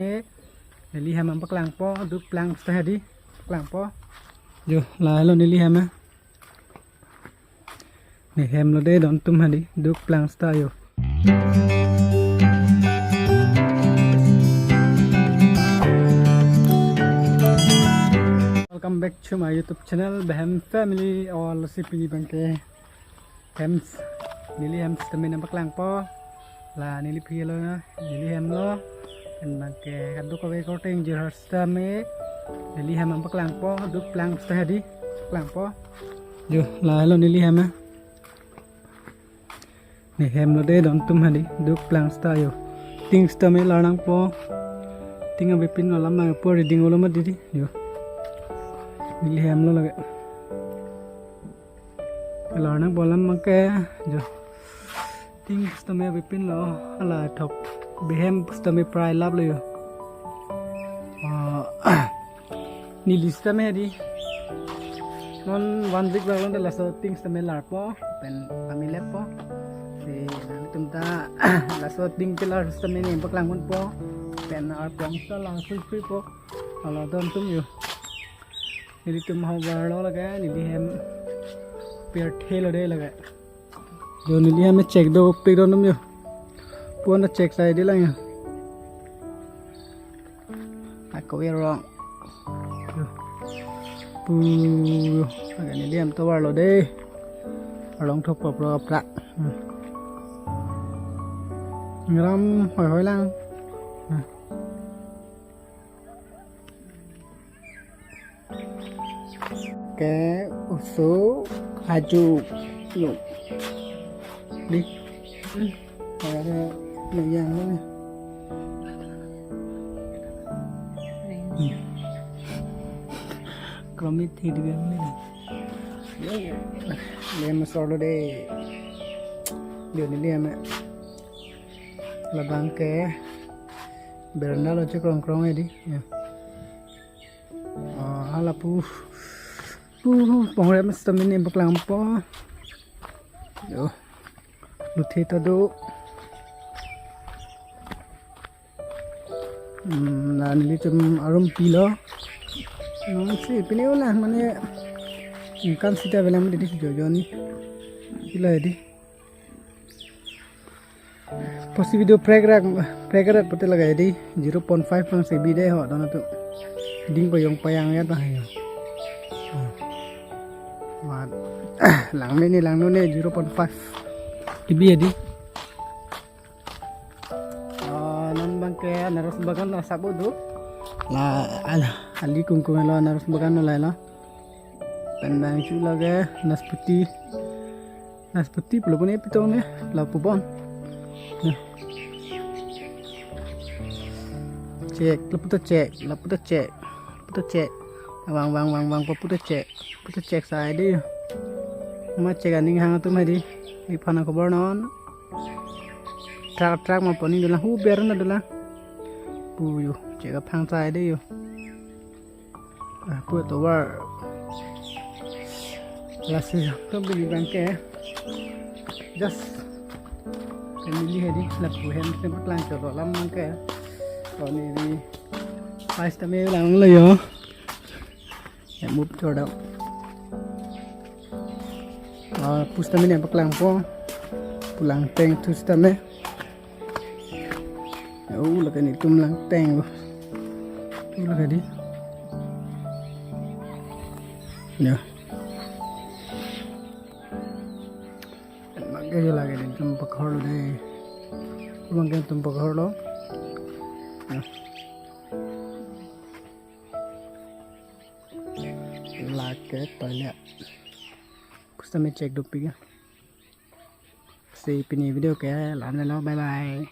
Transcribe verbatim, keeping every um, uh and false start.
Neli hem nangpaklangpo, duk plang seta hedi, paklangpo. Jo, lahelo neli hem. Ne hem lo de don atum hedi, duk plang seta jo. Welcome back to my YouTube channel, Behem Family. All si pini abangke hem, neli hem sitame nangpaklangpo. La neli philo na, neli hem lo. Pen abangke kadokave korte ingjir har sitame neli hem nangpaklangpo, duk plang seta hedi, paklangpo. Jo, lahelo neli hem. Ne hem lo de don atum hedi, duk plang seta jo. Ting sitame lar nangpo. Ting abipin lo, alam nangpo, reading olo mati di. Jo. Neli hem lo lake. Lar nangpo alam abangke, jo. Ting sitame abipin lo, hala thok. Behem sitame prai lap lo jo. Ah, neli sitame hedi. Non one week bak long de laso ting sitame larpo, pen kami leppo. Si nangtum ta laso ting kelar sitame nangpaklangponpo. Pen arpong seta lang free free po. Hala don atum jo. Nelitum havar lo lake, neli hem pirthe lo de lake. Jo, neli hem check dopik don atum jo. Pon check sai de lang jo. Ako erong. Jo. Pu jo. Lake neli hem tovar lo de. Arlong thok papro apra. Hmm. Ngram hoi hoi lang. Hmm. Ke oso aju. Yo. Di. Ada yang mana? Kromit hidup yang mana? Yo. Dia masuk dulu deh. Dia ni dia mak. Labang ke berenda lo chekrong krong hedi. Ya. Ah, hala pu, pu, pu, pongrem sitame nangpaklangpo. Jo. Luthe ta do. Hmm, la nelitum arum pilo. Non si pini ulah mane ingkan sita belam di jo jo ni. Pilo hedi. Pusi video prekrak prekrak pute lagai di zero point five lang si bide ho don atum. Ding payong payang ya ta hayo. Mat. Lang mene lang none zero point five. Ibi ya di. Ah, non abangke anaros bagan asap do. La ala ali kungkung lo anaros bagan lo la. Pen abang chu lake nasputi. Nasputi pulo pune pitong ne, lapu bon. Nah. Check, lapu ta check, lapu ta check, lapu ta check. Wang, wang, wang, wang, lapu ta check, lapu ta check sai de. Ma check aning hang atum hedi. Iphan akobor non. Truck, truck ma poni dolang, hu ber na dolang. Pu jo, check aphang sai de jo. Ah, pu tovar. Lasi to beli abangke. Just family hedi lapu hem sitame paklang cholo alam abangke. Koni di. Guys, tame lang lo jo. Ya, move to the. Ah, pu sitame nangpaklangpo. Pu langteng thu sitame. Oh, lake nelitum langteng lo. Oh, lake di. Ya. Lake jo lake nelitum pakhor lo de. Abangke nelitum pakhor lo. Ya. Lake toilet. Pu sitame check dopik ya. Si pini video ke la-an lo, bye bye.